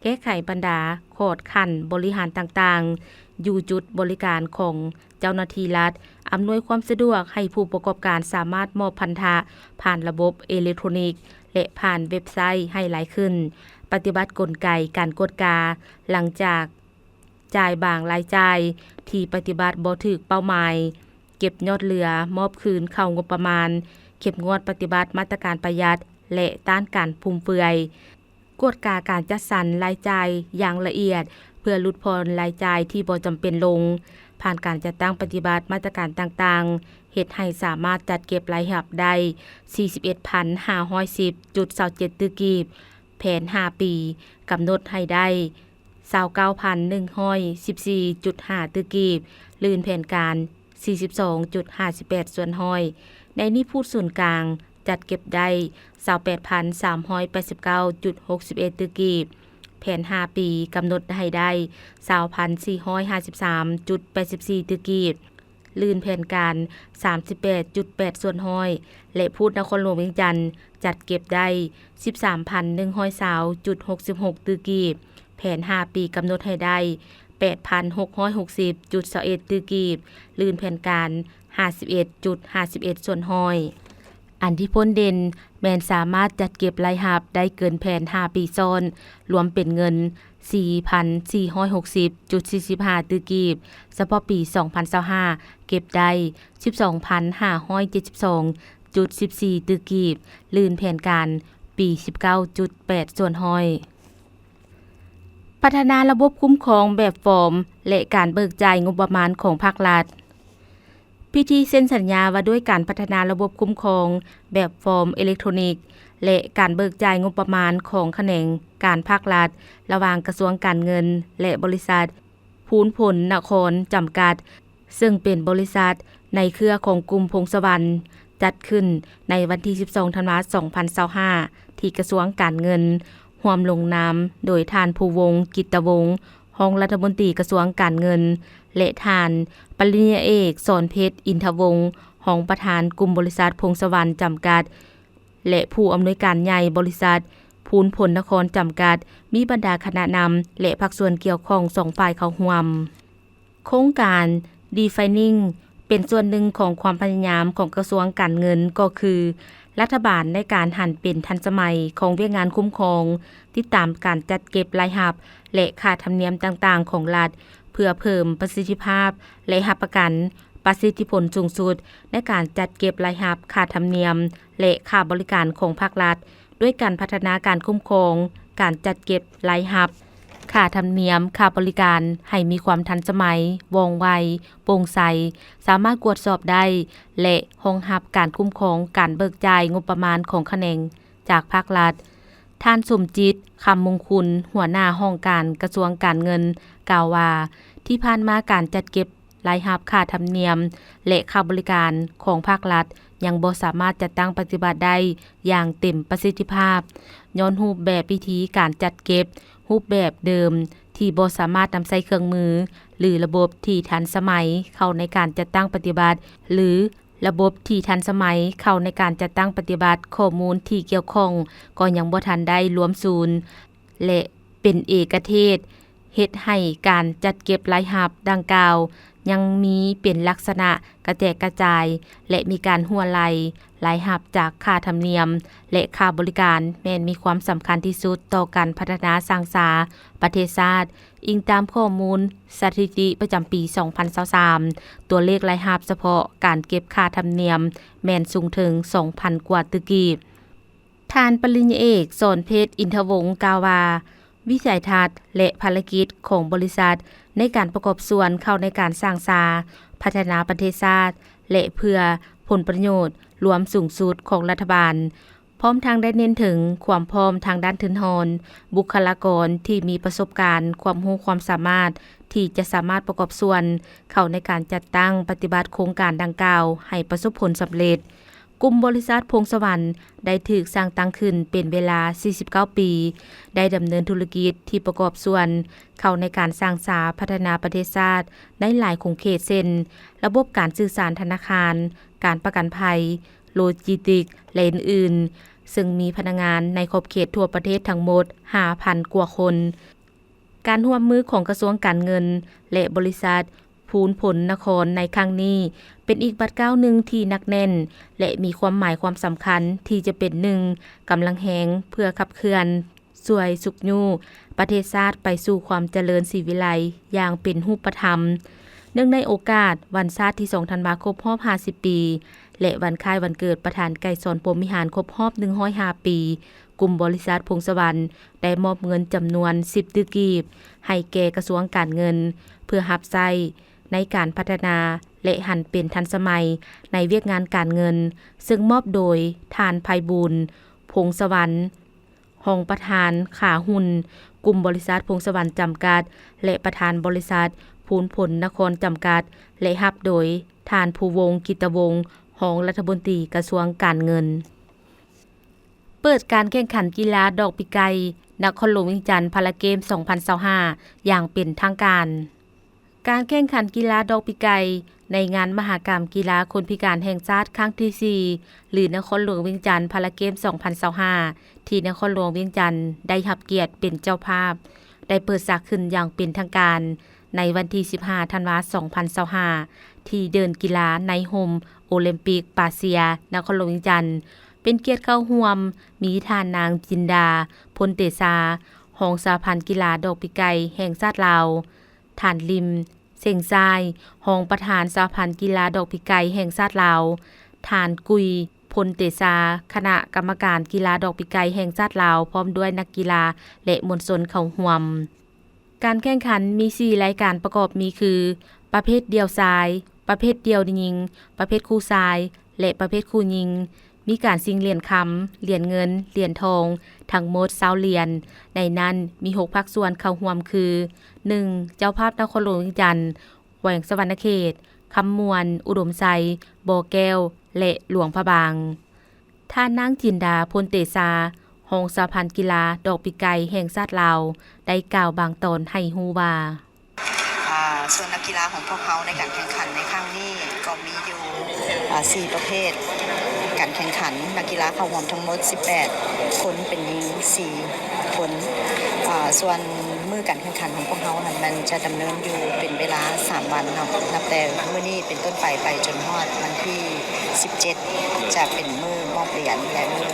ແກ້ໄຂບັນດາຂອດຂັ້ນບໍລິຫານຕ່າງໆ ຢູ່ຈຸດບໍລິການຂອງເຈົ້າໜ້າທີ່ລັດ, ອຳນວຍຄວາມສະດວກໃຫ້ຜູ້ປະກອບການສາມາດມອບພັນທະຜ່ານລະບົບເອເລັກໂທຣນິກ ແລະ ຜ່ານເວັບໄຊໃຫ້ຫຼາຍຂຶ້ນ, ປະຕິບັດກົນໄກການກວດກາຫຼັງຈາກ ຈ່າຍບາງລາຍຈ່າຍທີ່ປະຕິບັດບໍ່ຖືກເປົ້າໝາຍ, ເກັບຍອດເຫຼືອມອບຄືນເຂົ້າງົບປະມານ, ເຂັ້ມງວດປະຕິບັດມາດຕະການປະຢັດ ແລະ ຕ້ານການຟຸມເຟືອຍ, ກວດກາການຈັດສັນລາຍຈ່າຍຢ່າງລະອຽດ ເພື່ອຫຼຸດຜ່ອນລາຍຈ່າຍທີ່ບໍ່ຈຳເປັນລົງ. ຜ່ານການຈັດຕັ້ງປະຕິບັດມາດຕະການຕ່າງໆ ເຮັດໃຫ້ສາມາດຈັດເກັບລາຍຮັບໄດ້ສີ່ສິບເອັດພັນຫ້າຮ້ອຍສິບຈຸດຊາວເຈັດຕື້ກີບ, ແຜນຫ້າປີ ກຳນົດໃຫ້ໄດ້ ຊາວເກົ້າພັນໜຶ່ງຮ້ອຍສິບສີ່ຈຸດຫ້າຕື້ກີບ, ລື່ນແຜນການສີ່ສິບສອງຈຸດຫ້າສິບແປດສ່ວນຮ້ອຍ. ໃນນີ້ພູດສູນກາງຈັດເກັບໄດ້ຊາວແປດພັນສາມຮ້ອຍແປດສິບເກົ້າຈຸດຫົກສິບເອັດຕື້ກີບ, ແຜນຫ້າປີກຳນົດໃຫ້ໄດ້ຊາວພັນສີ່ຮ້ອຍຫ້າສິບສາມຈຸດແປດສິບສີ່ຕື້ກີບ, ລື່ນແຜນການສາມສິບແປດຈຸດແປດສ່ວນຮ້ອຍ ແລະ ພູດນະຄອນຫຼວງວຽງຈັນຈັດເກັບໄດ້ສິບສາມພັນໜຶ່ງຮ້ອຍຊາວຈຸດຫົກສິບຫົກຕື້ກີບ, ແຜນຫ້າປີກຳນົດໃຫ້ໄດ້ແປດພັນຫົກຮ້ອຍຫົກສິບຈຸດຊາວເອັດຕື້ກີບ, ລື່ນແຜນການຫ້າສິບເອັດຈຸດຫ້າສິບເອັດສ່ວນຮ້ອຍ. ອັນທີ່ພົ້ນເດັ່ນແມ່ນສາມາດຈັດເກັບລາຍຮັບໄດ້ເກີນແຜນຫ້າປີຊ້ອນ, ລວມເປັນເງິນສີ່ພັນສີ່ຮ້ອຍຫົກສິບຈຸດສີ່ສິບຫ້າຕື້ກີບ, ສະເພາະປີສອງພັນຊາວຫ້າເກັບໄດ້ສິບສອງພັນຫ້າຮ້ອຍເຈັດສິບສອງຈຸດສິບສີ່ຕື້ກີບ, ລື່ນແຜນການປີສິບເກົ້າຈຸດແປດສ່ວນຮ້ອຍ. ພັດທະນາລະບົບຄຸ້ມຄອງແບບຟອມ ແລະ ການເບີກຈ່າຍງົບປະມານຂອງພາກລັດ. ພິທີເຊັນສັນຍາວ່າດ້ວຍການພັດທະນາລະບົບຄຸ້ມຄອງແບບຟອມເອເລັກໂທຣນິກ ແລະ ການເບີກຈ່າຍງົບປະມານຂອງຂະແໜງການພາກລັດ ລະຫວ່າງກະຊວງການເງິນ ແລະ ບໍລິສັດພູນພົນນະຄອນຈຳກັດ, ເຊິ່ງເປັນບໍລິສັດໃນເຄືອຂອງກຸ່ມພົງສະຫວັນ, ຈັດຂຶ້ນໃນວັນທີສິບສອງ ທັນວາ ສອງພັນຊາວຫ້າ ທີ່ກະຊວງການເງິນ, ຮ່ວມລົງນາມໂດຍທ່ານ ພູວົງ ກິດຕະວົງ ຮອງລັດຖະມົນຕີກະຊວງການເງິນ ແລະ ທ່ານ ປະລິນຍາເອກ ສອນເພັດ ອິນທະວົງ ຮອງປະທານກຸ່ມບໍລິສັດພົງສະຫວັນຈຳກັດ ແລະ ຜູ້ອຳນວຍການໃຫຍ່ບໍລິສັດພູນພົນນະຄອນຈຳກັດ, ມີບັນດາຄະນະນຳ ແລະ ພາກສ່ວນກ່ຽວຂ້ອງສອງຝ່າຍເຂົ້າຮ່ວມ. ໂຄງການ Defining ເປັນສ່ວນໜຶ່ງຂອງຄວາມພະຍາຍາມຂອງກະຊວງການເງິນ, ກໍຄືລັດຖະບານໃນການຫັນເປັນທັນສະໄໝຂອງວຽກງານຄຸ້ມຄອງ, ຕິດຕາມການຈັດເກັບລາຍຮັບ ແລະ ຄ່າທຳນຽມຕ່າງໆຂອງລັດ, ເພື່ອເພີ່ມປະສິດທິພາບ ແລະ ຮັບປະກັນປະສິດທິຜົນສູງສຸດໃນການຈັດເກັບລາຍຮັບ, ຄ່າທຳນຽມ ແລະ ຄ່າບໍລິການຂອງພາກລັດ, ດ້ວຍການພັດທະນາການຄຸ້ມຄອງການຈັດເກັບລາຍຮັບ, ຄ່າທຳນຽມ, ຄ່າບໍລິການໃຫ້ມີຄວາມທັນສະໄໝ, ວ່ອງໄວ, ໂປ່ງໃສ, ສາມາດກວດສອບໄດ້ ແລະ ຮອງຮັບການຄຸ້ມຄອງການເບີກຈ່າຍງົບປະມານຂອງຂະແໜງຈາກພາກລັດ. ທ່ານ ສົມຈິດ ຄຳມົງຄຸນ ຫົວໜ້າຫ້ອງການກະຊວງການເງິນ ກ່າວວ່າ, ທີ່ຜ່ານມາການຈັດເກັບ ລາຍຮັບຄ່າທຳນຽມ ແລະ ຄ່າບໍລິການຂອງພາກລັດ ຍັງບໍ່ສາມາດຈັດຕັ້ງປະຕິບັດໄດ້ຢ່າງເຕັມປະສິດທິພາບ ຍ້ອນຮູບແບບວິທີການຈັດເກັບຮູບແບບເດີມທີ່ບໍ່ສາມາດນຳໃຊ້ເຄື່ອງມື ຫຼື ລະບົບທີ່ທັນສະໄໝເຂົ້າໃນການຈັດຕັ້ງປະຕິບັດ ຫຼື ລະບົບທີ່ທັນສະໄໝເຂົ້າໃນການຈັດຕັ້ງປະຕິບັດ. ຂໍ້ມູນທີ່ກ່ຽວຂ້ອງກໍຍັງບໍ່ທັນໄດ້ລວມສູນ ແລະ ເປັນເອກະເທດ, ເຮັດໃຫ້ການຈັດເກັບລາຍຮັບດັ່ງກ່າວຍັງມີເປັນລັກສະນະກະແຈກກະຈາຍ ແລະ ມີການຮົ່ວໄຫຼລາຍຮັບຈາກຄ່າທຳນຽມ ແລະ ຄ່າບໍລິການ ແມ່ນມີຄວາມສຳຄັນທີ່ສຸດຕໍ່ການພັດທະນາສ້າງສາປະເທດຊາດ. ອີງຕາມຂໍ້ມູນສະຖິຕິປະຈຳປີສອງພັນຊາວສາມ, ຕົວເລກລາຍຮັບສະເພາະການເກັບຄ່າທຳນຽມແມ່ນສູງເຖິງສອງພັນກວ່າຕື້ກີບ. ທ່ານປະລິນຍາເອກ ສອນເພັດ ອິນທະວົງ ກ່າວວ່າ, ວິໄສທັດ ແລະ ພາລະກິດຂອງບໍລິສັດໃນການປະກອບສ່ວນເຂົ້າໃນການສ້າງສາພັດທະນາປະເທດຊາດ ແລະ ເພື່ອຜົນປະໂຫຍດລວມສູງສຸດຂອງລັດຖະບານ, ພ້ອມທັງໄດ້ເນັ້ນເຖິງຄວາມພ້ອມທາງດ້ານທຶນຮອນ, ບຸກຄະລາກອນທີ່ມີປະສົບການ, ຄວາມຮູ້ຄວາມສາມາດທີ່ຈະສາມາດປະກອບສ່ວນເຂົ້າໃນການຈັດຕັ້ງປະຕິບັດໂຄງການດັ່ງກ່າວໃຫ້ປະສົບຜົນສຳເລັດ. ກຸ່ມບໍລິສັດພົງສະຫວັນໄດ້ຖືກສ້າງຕັ້ງຂຶ້ນເປັນເວລາສີ່ສິບເກົ້າປີ, ໄດ້ດຳເນີນທຸລະກິດທີ່ປະກອບສ່ວນເຂົ້າໃນການສ້າງສາພັດທະນາປະເທດຊາດໃນຫຼາຍຂົງເຂດ ເຊັ່ນ ລະບົບການສື່ສານທະນາຄານ, ການປະກັນໄພ, ໂລຈິສຕິກ ແລະ ອື່ນໆ, ເຊິ່ງມີພະນັກງານໃນຂອບເຂດທົ່ວປະເທດທັງໝົດຫ້າພັນກວ່າຄົນ. ການຮ່ວມມືຂອງກະຊວງການເງິນ ແລະ ບໍລິສັດພູນພົນນະຄອນໃນຄັ້ງນີ້ ເປັນອີກບາດກ້າວໜຶ່ງທີ່ໜັກແໜ້ນ ແລະ ມີຄວາມໝາຍຄວາມສຳຄັນທີ່ຈະເປັນໜຶ່ງກຳລັງແຮງເພື່ອຂັບເຄື່ອນຊ່ວຍຊຸກຍູ້ປະເທດຊາດໄປສູ່ຄວາມຈະເລີນສີວິໄລຢ່າງເປັນຮູບປະທຳ. ເນື່ອງໃນໂອກາດວັນຊາດທີສອງ ທັນວາ ຄົບຮອບຫ້າສິບປີ ແລະ ວັນຄ້າຍວັນເກີດປະທານໄກສອນ ພົມວິຫານ ຄົບຮອບໜຶ່ງຮ້ອຍຫ້າປີ, ກຸ່ມບໍລິສັດພົງສະຫວັນ ໄດ້ມອບເງິນຈຳນວນສິບຕື້ກີບ ໃຫ້ແກ່ກະຊວງການເງິນ ເພື່ອຮັບໃຊ້ໃນການພັດທະນາ ແລະ ຫັນເປັນທັນສະໄໝໃນວຽກງານການເງິນ, ເຊິ່ງມອບໂດຍທ່ານ ໄພບູນ ພົງສະຫວັນ, ຮອງປະທານຂາຫຸ້ນກຸ່ມບໍລິສັດພົງສະຫວັນຈຳກັດ ແລະ ປະທານບໍລິສັດພູນພົນນະຄອນຈຳກັດ ແລະ ຮັບໂດຍທ່ານ ພູວົງ ກິດຕະວົງ ຮອງລັດຖະມົນຕີກະຊວງການເງິນ. ເປີດການແຂ່ງຂັນກິລາດອກປີກໄກ່ ນະຄອນຫຼວງວຽງຈັນ ພາລາເກມ ສອງພັນຊາວຫ້າ ຢ່າງເປັນທາງການ. ການແຂ່ງຂັນກິລາດອກປີກໄກ່ ໃນງານມະຫະກຳກິລາຄົນພິການແຫ່ງຊາດຄັ້ງທີສີ່ ຫຼື ນະຄອນຫຼວງວຽງຈັນ ພາລາເກມ ສອງພັນຊາວຫ້າ ທີ່ນະຄອນຫຼວງວຽງຈັນໄດ້ຮັບກຽດເປັນເຈົ້າພາບ ໄດ້ເປີດສາກຂຶ້ນຢ່າງເປັນທາງການ ໃນວັນທີສິບຫ້າ ທັນວາ ສອງພັນຊາວຫ້າ ທີ່ເດີ່ນກິລາໃນຮົ່ມໂອລິມປິກປາເຊຍ ນະຄອນຫຼວງວຽງຈັນ. ເປັນກຽດເຂົ້າຮ່ວມ ມີທ່ານນາງ ຈິນດາ ພົນເຕຊາ ຮອງສະຫະພັນກິລາດອກປີກໄກ່ແຫ່ງຊາດລາວ, ທ່ານ ລິມ ເສັງຊາຍ ຮອງປະທານສະຫະພັນກິລາດອກປີກໄກ່ແຫ່ງຊາດລາວ, ທ່ານ ກຸຍ ພົນເຕຊາ ຄະນະກຳມະການກິລາດອກປີກໄກ່ແຫ່ງຊາດລາວ ພ້ອມດ້ວຍນັກກິລາ ແລະ ມວນຊົນເຂົ້າຮ່ວມ. ການແຂ່ງຂັນມີສີ່ລາຍການປະກອບມີຄື ປະເພດດ່ຽວຊາຍ, ປະເພດດ່ຽວຍິງ, ປະເພດຄູ່ຊາຍ ແລະ ປະເພດຄູ່ຍິງ. ມີການຊິງຫຼຽນຄຳ, ຫຼຽນເງິນ, ຫຼຽນທອງ ທັງໝົດຊາວຫຼຽນ. ໃນນັ້ນມີຫົກພາກສ່ວນເຂົ້າຮ່ວມຄື ໜຶ່ງ ເຈົ້າພາບນະຄອນຫຼວງວຽງຈັນ, ແຂວງສະຫວັນນະເຂດ, ຄຳມ່ວນ, ອຸດົມໄຊ, ບໍ່ແກ້ວ ແລະ ຫຼວງພະບາງ. ທ່ານນາງ ຈິນດາ ພົນເຕຊາ ຮອງສະຫະພັນກິລາດອກປີກໄກ່ແຫ່ງຊາດລາວ ໄດ້ກ່າວບາງຕອນໃຫ້ຮູ້ວ່າ. ອ່າ ສ່ວນນັກກິລາຂອງພວກເຮົາໃນການແຂ່ງຂັນໃນຄັ້ງນີ້ກໍມີຢູ່ ອ່າ ສີ່ປະເພດການແຂ່ງຂັນ. ນັກກິລາເຂົ້າຮ່ວມທັງໝົດສິບແປດຄົນ, ເປັນຍິງສີ່ຄົນ. ອ່າ ສ່ວນມື້ການແຂ່ງຂັນຂອງພວກເຮົາຫັ້ນ ມັນຈະດຳເນີນຢູ່ເປັນເວລາສາມວັນເນາະ, ນັບແຕ່ມື້ນີ້ເປັນຕົ້ນໄປ ໄປຈົນຮອດວັນທີສິບເຈັດ ຈະເປັນມື້ມອບຫຼຽນ ແລະ ມື້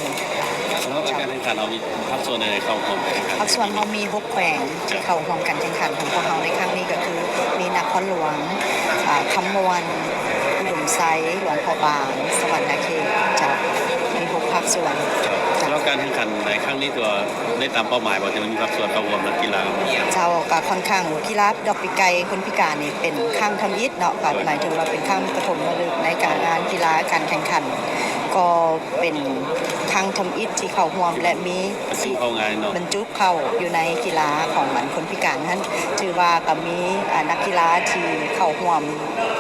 ສຳລັບການແຂ່ງຂັນເຮົາມີພາກສ່ວນໃດເຂົ້າຮ່ວມການແຂ່ງຂັນ? ພາກສ່ວນເຮົາມີຫົກແຂວງທີ່ເຂົ້າຮ່ວມການແຂ່ງຂັນຂອງພວກເຮົາໃນຄັ້ງນີ້ ກໍຄືມີນະຄອນຫຼວງ, ອ່າ ຄຳມ່ວນ, ອຸດົມໄຊ, ຫຼວງພະບາງ, ສະຫວັນນະເຂດ. ເຈົ້າ ມີຫົກພາກສ່ວນ. ເຈົ້າ ສຳລັບການແຂ່ງຂັນໃນຄັ້ງນີ້ ຖືວ່າໄດ້ຕາມເປົ້າໝາຍບໍ່ ທີ່ມີພາກສ່ວນເຂົ້າຮ່ວມນັກກິລາ? ເຈົ້າ ກໍຄ່ອນຂ້າງ ກິລາ ດອກປີກໄກ່ຄົນພິການນີ້ເປັນຄັ້ງທຳອິດເນາະ, ກໍໝາຍເຖິງວ່າເປັນຄັ້ງປະຖົມມະລຶກໃນການງານກິລາການແຂ່ງຂັນ, ກໍເປັນຄັ້ງທຳອິດທີ່ເຂົ້າຮ່ວມ ແລະ ມີ ບຳຈຸເຂົ້າງ່າຍເນາະ, ບັນຈຸເຂົ້າຢູ່ໃນກິລາຂອງອັນຄົນພິການຫັ້ນ. ຖືວ່າກໍມີ ອາ ນັກກິລາທີ່ເຂົ້າຮ່ວມ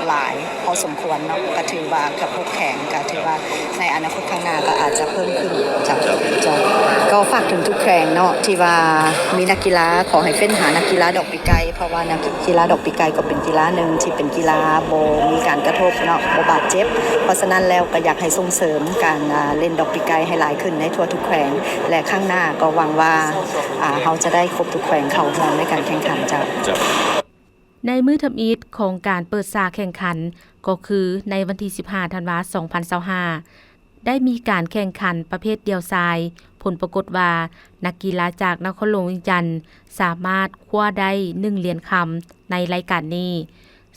ຫຼາຍພໍສົມຄວນເນາະ, ກໍຖືວ່າເກືອບຫົກແຂວງ, ກໍຖືວ່າໃນອະນາຄົດຂ້າງໜ້າກໍອາດຈະເພີ່ມຂຶ້ນ. ເຈົ້າ ເຈົ້າ ກໍຝາກເຖິງທຸກແຂວງເນາະ ທີ່ວ່າມີນັກກິລາ, ຂໍໃຫ້ເຟ້ນຫານັກກິລາດອກ ປີກໄກ່ ເພາະວ່ານັກກິລາດອກປີກໄກ່ກໍເປັນກິລາໜຶ່ງທີ່ເປັນກິລາບໍ່ມີການກະທົບເນາະ, ບໍ່ບາດເຈັບ. ເພາະສະນັ້ນແລ້ວກໍຢາກໃຫ້ສົ່ງເສີມການ ອ່າ ຫຼິ້ນດອກປີກໄກ່ໃຫ້ຫຼາຍຂຶ້ນໃນທົ່ວທຸກແຂວງ ແລະ ຄັ້ງໜ້າກໍຫວັງວ່າ ອ່າ ເຮົາຈະໄດ້ຄົບທຸກແຂວງເຂົ້າຮ່ວມໃນການແຂ່ງຂັນ. ເຈົ້າ ເຈົ້າ. ໃນມື້ທຳອິດຂອງການເປີດສາກແຂ່ງຂັນ ກໍຄືໃນວັນທີສິບຫ້າ ທັນວາ ສອງພັນຊາວຫ້າ ໄດ້ມີການແຂ່ງຂັນປະເພດດ່ຽວຊາຍ. ຜົນປາກົດວ່າ ນັກກິລາຈາກນະຄອນຫຼວງວຽງຈັນ ສາມາດຄວ້າໄດ້ໜຶ່ງຫຼຽນຄຳໃນລາຍການນີ້,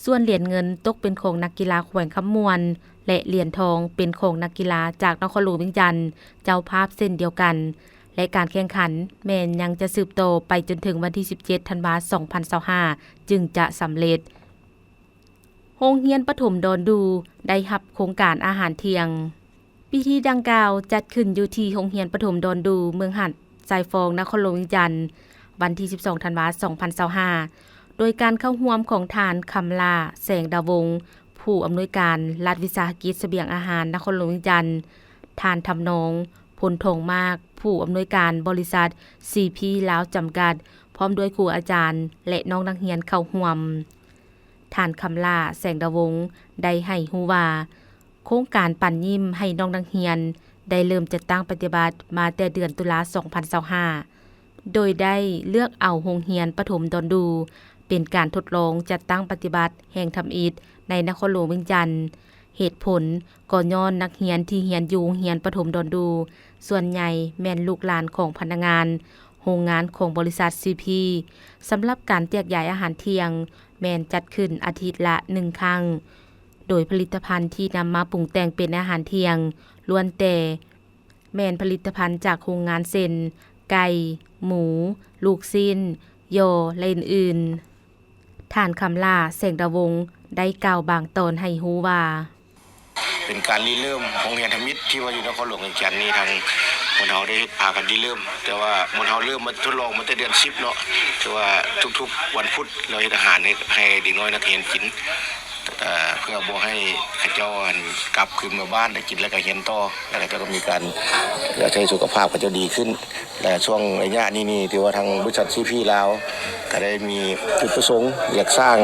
ສ່ວນຫຼຽນເງິນຕົກເປັນຂອງນັກກິລາແຂວງຄຳມ່ວນ ແລະ ຫຼຽນທອງເປັນຂອງນັກກິລາຈາກນະຄອນຫຼວງວຽງຈັນ ເຈົ້າພາບເຊັ່ນດຽວກັນ. ແລະ ການແຂ່ງຂັນແມ່ນຍັງຈະສືບຕໍ່ໄປຈົນເຖິງວັນທີສິບເຈັດ ທັນວາ ສອງພັນຊາວຫ້າ ຈຶ່ງຈະສຳເລັດ. ໂຮງຮຽນປະຖົມດອນດູໄດ້ຮັບໂຄງການອາຫານທ່ຽງ. ພິທີດັ່ງກ່າວຈັດຂຶ້ນຢູ່ທີ່ໂຮງຮຽນປະຖົມດອນດູ ເມືອງຫາດຊາຍຟອງ ນະຄອນຫຼວງວຽງຈັນ ວັນທີສິບສອງ ທັນວາ ສອງພັນຊາວຫ້າ ໂດຍການເຂົ້າຮ່ວມຂອງທ່ານ ຄຳຫຼ້າ ແສງດາວົງ ຜູ້ອຳນວຍການລັດວິສາຫະກິດສະບຽງອາຫານນະຄອນຫຼວງວຽງຈັນ, ທ່ານ ທຳນອງ ພົນທອງມາກ ຜູ້ອຳນວຍການບໍລິສັດ ຊີພີ ລາວ ຈຳກັດ ພ້ອມດ້ວຍຄູອາຈານ ແລະ ນ້ອງນັກຮຽນເຂົ້າຮ່ວມ. ທ່ານ ຄຳຫຼ້າ ແສງດາວົງ ໄດ້ໃຫ້ຮູ້ວ່າ ໂຄງການປັນຍິ້ມໃຫ້ນ້ອງນັກຮຽນ ໄດ້ເລີ່ມຈັດຕັ້ງປະຕິບັດມາແຕ່ເດືອນຕຸລາ ສອງພັນຊາວຫ້າ ໂດຍໄດ້ເລືອກເອົາໂຮງຮຽນປະຖົມດອນດູ ເປັນການທົດລອງຈັດຕັ້ງປະຕິບັດແຫ່ງທຳອິດໃນນະຄອນຫຼວງວຽງຈັນ. ເຫດຜົນກໍຍ້ອນນັກຮຽນທີ່ຮຽນຢູ່ໂຮງຮຽນປະຖົມດອນດູ ສ່ວນໃຫຍ່ແມ່ນລູກຫຼານຂອງພະນັກງານໂຮງງານຂອງບໍລິສັດ ຊີພີ. ສຳລັບການແຈກຢາຍອາຫານທ່ຽງ ແມ່ນຈັດຂຶ້ນອາທິດລະໜຶ່ງຄັ້ງ, ໂດຍຜະລິດຕະພັນທີ່ນຳມາປຸງແຕ່ງເປັນອາຫານທ່ຽງ ລ້ວນແຕ່ ແມ່ນຜະລິດຕະພັນຈາກໂຮງງານເຊັ່ນ ໄກ່, ໝູ, ລູກຊີ້ນ, ຍໍ່ ແລະ ອື່ນໆ. ທ່ານ ຄຳຫຼ້າ ແສງດາວົງ ໄດ້ກ່າວບາງຕອນໃຫ້ຮູ້ວ່າ. ເປັນການລິເລີ່ມໂຮງຮຽນທຳອິດທີ່ວ່າຢູ່ນະຄອນຫຼວງວຽງຈັນນີ້ ທາງ ໝູ່ເຮົາໄດ້ເຮັດພາກັນລິເລີ່ມ, ແຕ່ວ່າໝູ່ເຮົາເລີ່ມມາທົດລອງມາແຕ່ເດືອນສິບເນາະ, ຄືວ່າທຸກໆວັນພຸດລາວເຮັດອາຫານໃຫ້ ໃຫ້ເດັກນ້ອຍນັກຮຽນກິນ ເອີ ເພື່ອບໍ່ໃຫ້ເຂົາເຈົ້າ ອັນ ກັບຄືນມາບ້ານ ໄດ້ກິນແລ້ວກໍຮຽນຕໍ່ ແລ້ວເຂົາເຈົ້າກໍມີການ ເພື່ອໃຫ້ສຸຂະພາບເຂົາເຈົ້າດີຂຶ້ນ. ແລະ ຊ່ວງໄລຍະນີ້ນີ້ ຖືວ່າທາງບໍລິສັດ ຊີ ພີ ລາວ ກໍໄດ້ມີຈຸດປະສົງຢາກສ້າງ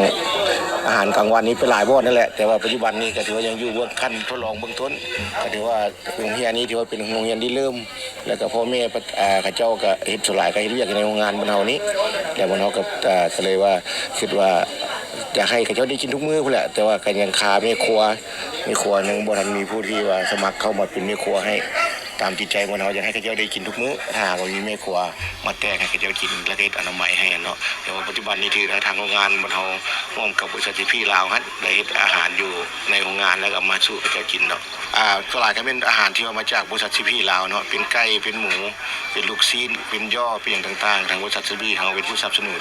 ອາຫານກາງວັນນີ້ໄປຫຼາຍບ່ອນນັ້ນແຫຼະ, ແຕ່ວ່າປັດຈຸບັນນີ້ກໍຖືວ່າຍັງຢູ່ເບື້ອງຂັ້ນທົດລອງເບື້ອງຕົ້ນ. ກໍຖືວ່າໂຮງຮຽນນີ້ຖືວ່າເປັນໂຮງຮຽນລິເລີ່ມ ແລ້ວກໍພໍ່ແມ່ ເຂົາເຈົ້າກໍເຮັດ ສ່ວນຫຼາຍກໍເຮັດວຽກຢູ່ໃນໂຮງງານບ້ານເຮົານີ້ ແລ້ວບ້ານເຮົາກໍ ກໍເລີຍວ່າ ຄິດວ່າຢາກໃຫ້ເຂົາເຈົ້າໄດ້ກິນທຸກມື້ພຸ້ນແຫຼະ, ແຕ່ວ່າກໍຍັງຂາດແມ່ຄົວ, ແມ່ຄົວຍັງບໍ່ທັນມີຜູ້ທີ່ວ່າສະໝັກເຂົ້າມາເປັນແມ່ຄົວໃຫ້ຕາມຈິດໃຈຂອງເຮົາ. ຢາກໃຫ້ເຂົາເຈົ້າໄດ້ກິນທຸກມື້ ຖ້າຫາກວ່າມີແມ່ຄົວມາແຕ່ງໃຫ້ເຂົາເຈົ້າກິນ ແລ້ວກໍເຮັດອະນາໄມໃຫ້ເນາະ. ແຕ່ວ່າປັດຈຸບັນນີ້ຖືວ່າທາງໂຮງງານບ້ານເຮົາ ຮ່ວມກັບບໍລິສັດ ຊີ ພີ ລາວຫັ້ນ ໄດ້ເຮັດອາຫານຢູ່ໃນໂຮງງານ ແລ້ວກໍເອົາມາສູ່ເຂົາເຈົ້າກິນເນາະ. ອ່າ ສ່ວນຫຼາຍກໍແມ່ນອາຫານທີ່ວ່າມາຈາກບໍລິສັດ ຊີ ພີ ລາວເນາະ, ເປັນໄກ່ ເປັນໝູ ເປັນລູກຊີ້ນ ເປັນຍໍ່ ເປັນຫຍັງຕ່າງໆ ທາງບໍລິສັດ ຊີ ພີ ເຮົາເປັນຜູ້ສະໜັບສະໜູນ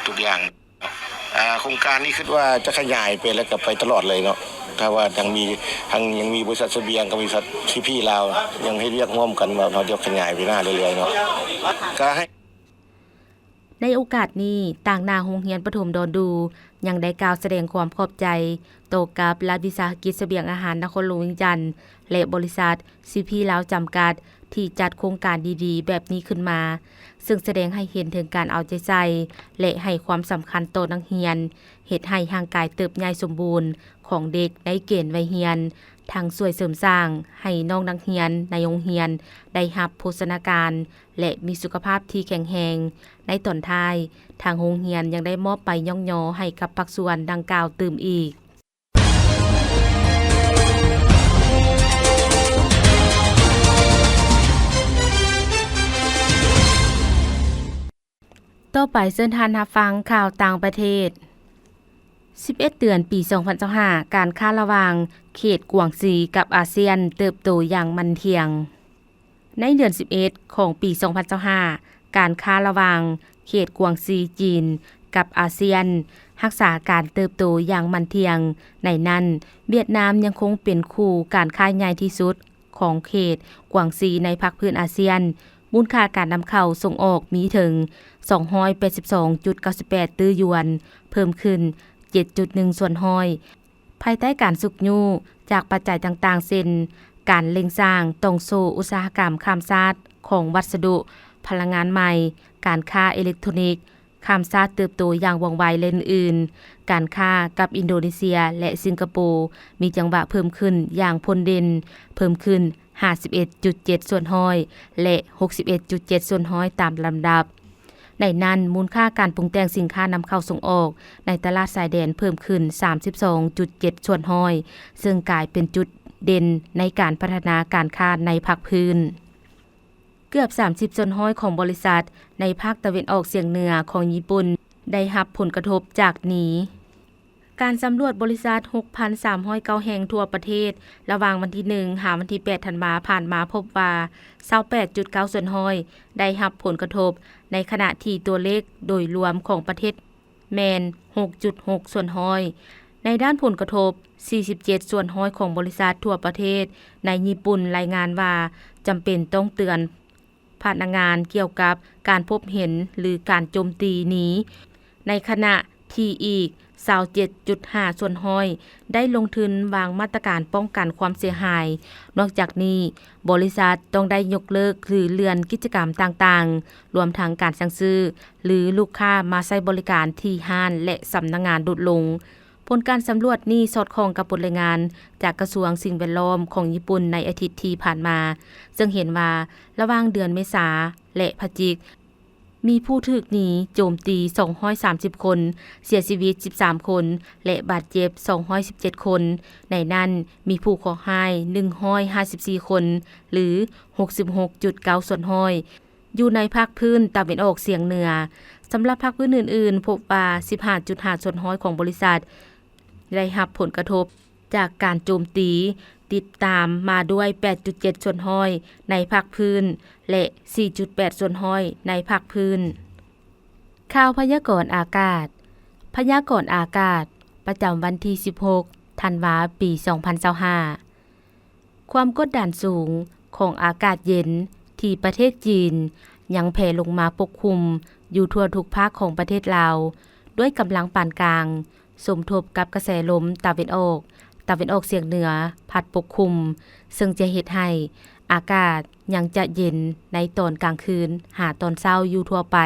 ທຸກຢ່າງ. ອ່າ ໂຄງການນີ້ຄິດວ່າຈະຂະຫຍາຍໄປ ແລ້ວກໍໄປຕະຫຼອດເລີຍເນາະ, ຖ້າວ່າຍັງມີ ທັງຍັງມີບໍລິສັດສະບຽງກັບບໍລິສັດ ຊີ ພີ ລາວ ຍັງເຮັດວຽກຮ່ວມກັນ ວ່າເຮົາຈະຂະຫຍາຍໄປໜ້າເລື້ອຍໆເນາະ. ກໍໃຫ້ ໃນໂອກາດນີ້, ຕາງໜ້າໂຮງຮຽນປະຖົມດອນດູ ຍັງໄດ້ກ່າວສະແດງຄວາມຂອບໃຈຕໍ່ກັບລັດວິສາຫະກິດສະບຽງອາຫານນະຄອນຫຼວງວຽງຈັນ ແລະ ບໍລິສັດ ຊີ ພີ ລາວ ຈຳກັດ ທີ່ຈັດໂຄງການດີໆແບບນີ້ຂຶ້ນມາ, ເຊິ່ງສະແດງໃຫ້ເຫັນເຖິງການເອົາໃຈໃສ່ ແລະ ໃຫ້ຄວາມສຳຄັນຕໍ່ນັກຮຽນ, ເຮັດໃຫ້ຮ່າງກາຍເຕີບໃຫຍ່ສົມບູນຂອງເດັກໃນເກນໄວຮຽນ, ທັງຊ່ວຍເສີມສ້າງໃຫ້ນ້ອງນັກຮຽນໃນໂຮງຮຽນໄດ້ຮັບໂພຊະນາການ ແລະ ມີສຸຂະພາບທີ່ແຂງແຮງ. ໃນຕອນທ້າຍ, ທາງໂຮງຮຽນຍັງໄດ້ມອບໃບຍ້ອງຍໍໃຫ້ກັບພາກສ່ວນດັ່ງກ່າວຕື່ມອີກ. ຕໍ່ໄປເຊີນທ່ານຮັບຟັງຂ່າວຕ່າງປະເທດ. ສິບເອັດເດືອນປີສອງພັນຊາວຫ້າ ການຄ້າລະຫວ່າງເຂດກວາງຊີກັບອາຊຽນເຕີບໂຕຢ່າງໝັ້ນທ່ຽງ. ໃນເດືອນສິບເອັດຂອງປີສອງພັນຊາວຫ້າ ການຄ້າລະຫວ່າງເຂດກວາງຊີຈີນກັບອາຊຽນ ຮັກສາການເຕີບໂຕຢ່າງໝັ້ນທ່ຽງ. ໃນນັ້ນ, ຫວຽດນາມຍັງຄົງເປັນຄູ່ການຄ້າໃຫຍ່ທີ່ສຸດຂອງເຂດກວາງຊີໃນພາກພື້ນອາຊຽນ. ມູນຄ່າການນຳເຂົ້າສົ່ງອອກມີເຖິງສອງຮ້ອຍແປດສິບສອງຈຸດເກົ້າສິບແປດຕື້ຢວນ, ເພີ່ມຂຶ້ນເຈັດຈຸດໜຶ່ງສ່ວນຮ້ອຍ. ພາຍໃຕ້ການຊຸກຍູ້ຈາກປັດໄຈຕ່າງໆ ເຊັ່ນ ການເລັ່ງສ້າງຕ່ອງໂສ້ອຸດສາຫະກຳຂ້າມຊາດຂອງວັດສະດຸ, ພະລັງງານໃໝ່, ການຄ້າເອເລັກໂທຣນິກຂ້າມຊາດເຕີບໂຕຢ່າງວ່ອງໄວ ແລະ ອື່ນໆ, ການຄ້າກັບອິນໂດເນເຊຍ ແລະ ສິງກະໂປ ມີຈັງຫວະເພີ່ມຂຶ້ນຢ່າງພົ້ນເດັ່ນ, ເພີ່ມຂຶ້ນຫ້າສິບເອັດຈຸດເຈັດສ່ວນຮ້ອຍ ແລະ ຫົກສິບເອັດຈຸດເຈັດສ່ວນຮ້ອຍຕາມລຳດັບ. ໃນນັ້ນ, ມູນຄ່າການປຸງແຕ່ງສິນຄ້ານຳເຂົ້າສົ່ງອອກໃນຕະຫຼາດຊາຍແດນເພີ່ມຂຶ້ນສາມສິບສອງຈຸດເຈັດສ່ວນຮ້ອຍ ເຊິ່ງກາຍເປັນຈຸດເດັ່ນໃນການພັດທະນາການຄ້າໃນພາກພື້ນ. ເກືອບສາມສິບສ່ວນຮ້ອຍຂອງບໍລິສັດໃນພາກຕາເວັນອອກສຽງເໜືອຂອງຍີ່ປຸ່ນໄດ້ຮັບຜົນກະທົບຈາກໜີ. ການສຳຫຼວດບໍລິສັດຫົກພັນສາມຮ້ອຍເກົ້າແຫ່ງທົ່ວປະເທດ ລະຫວ່າງວັນທີໜຶ່ງ ຫາວັນທີແປດ ທັນວາ ຜ່ານມາ ພົບວ່າ ຊາວແປດຈຸດເກົ້າສ່ວນຮ້ອຍ ໄດ້ຮັບຜົນກະທົບ, ໃນຂະນະທີ່ຕົວເລກໂດຍລວມຂອງປະເທດແມ່ນ ຫົກຈຸດຫົກສ່ວນຮ້ອຍ. ໃນດ້ານຜົນກະທົບ, ສີ່ສິບເຈັດສ່ວນຮ້ອຍຂອງບໍລິສັດທົ່ວປະເທດໃນຍີ່ປຸ່ນລາຍງານວ່າ ຈຳເປັນຕ້ອງເຕືອນ ພະນັກງານກ່ຽວກັບການພົບເຫັນ ຫຼື ການໂຈມຕີໜີ, ໃນຂະນະທີ່ອີກ ຊາວເຈັດຈຸດຫ້າສ່ວນຮ້ອຍ ໄດ້ລົງທຶນວາງມາດຕະການປ້ອງກັນຄວາມເສຍຫາຍ. ນອກຈາກນີ້, ບໍລິສັດຕ້ອງໄດ້ຍົກເລີກ ຫຼື ເລື່ອນກິດຈະກຳຕ່າງໆ, ລວມທັງການສັ່ງຊື້ ຫຼື ລູກຄ້າມາໃຊ້ບໍລິການທີ່ຮ້ານ ແລະ ສຳນັກງານຫຼຸດລົງ. ຜົນການສຳຫຼວດນີ້ສອດຄ່ອງກັບບົດລາຍງານຈາກກະຊວງສິ່ງແວດລ້ອມຂອງຍີ່ປຸ່ນໃນອາທິດທີ່ຜ່ານມາ, ເຊິ່ງເຫັນວ່າລະຫວ່າງເດືອນເມສາ ແລະ ພະຈິກ, ມີຜູ້ຖືກໜີໂຈມຕີສອງຮ້ອຍສາມສິບຄົນ, ເສຍຊີວິດສິບສາມຄົນ ແລະ ບາດເຈັບສອງຮ້ອຍສິບເຈັດຄົນ. ໃນນັ້ນ, ມີຜູ້ເຄາະຮ້າຍໜຶ່ງຮ້ອຍຫ້າສິບສີ່ຄົນ ຫຼື ຫົກສິບຫົກຈຸດເກົ້າສ່ວນຮ້ອຍ ຢູ່ໃນພາກພື້ນຕາເວັນອອກສຽງເໜືອ. ສຳລັບພາກພື້ນອື່ນໆ, ພົບວ່າສິບຫ້າຈຸດຫ້າສ່ວນຮ້ອຍຂອງບໍລິສັດໄດ້ຮັບຜົນກະທົບຈາກການໂຈມຕີ, ຕິດຕາມມາດ້ວຍແປດຈຸດເຈັດສ່ວນຮ້ອຍໃນພາກພື້ນ ແລະ ສີ່ຈຸດແປດສ່ວນຮ້ອຍໃນພາກພື້ນ. ຂ່າວພະຍາກອນອາກາດ. ພະຍາກອນອາກາດປະຈຳວັນທີສິບຫົກ ທັນວາ ປີສອງພັນຊາວຫ້າ. ຄວາມກົດດັນສູງຂອງອາກາດເຢັນ ທີ່ປະເທດຈີນ ຍັງແຜ່ລົງມາປົກຄຸມຢູ່ທົ່ວທຸກພາກຂອງປະເທດລາວ ດ້ວຍກຳລັງປານກາງ ສົມທົບກັບກະແສລົມຕາເວັນອອກ, ຕາເວັນອອກສຽງເໜືອ ພັດປົກຄຸມ, ເຊິ່ງຈະເຮັດໃຫ້ອາກາດຍັງຈະເຢັນໃນຕອນກາງຄືນຫາຕອນເຊົ້າຢູ່ທົ່ວໄປ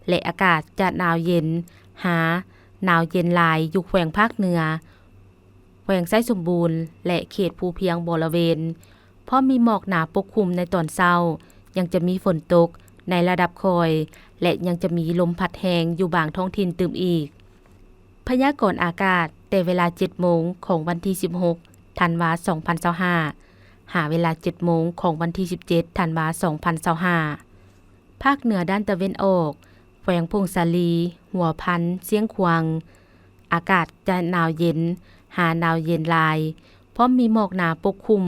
ແລະ ອາກາດຈະໜາວເຢັນຫາໜາວເຢັນຫຼາຍຢູ່ແຂວງພາກເໜືອ, ແຂວງໄຊສົມບູນ ແລະ ເຂດພູພຽງບໍລະເວນ, ພ້ອມມີໝອກໜາປົກຄຸມໃນຕອນເຊົ້າ, ຍັງຈະມີຝົນຕົກໃນລະດັບຄ່ອຍ ແລະ ຍັງຈະມີລົມພັດແຮງຢູ່ບາງທ້ອງຖິ່ນຕື່ມອີກ. ພະຍາກອນອາກາດແຕ່ເວລາເຈັດໂມງຂອງວັນທີສິບຫົກ ທັນວາ ສອງພັນຊາວຫ້າ ຫາເວລາເຈັດໂມງຂອງວັນທີສິບເຈັດ ທັນວາ ສອງພັນຊາວຫ້າ ພາກເໜືອດ້ານຕາເວັນອອກ, ແຂວງຜົ້ງສາລີ, ຫົວພັນ, ຊຽງຂວາງ, ອາກາດຈະໜາວເຢັນຫາໜາວເຢັນຫຼາຍ, ພ້ອມມີໝອກໜາປົກຄຸມ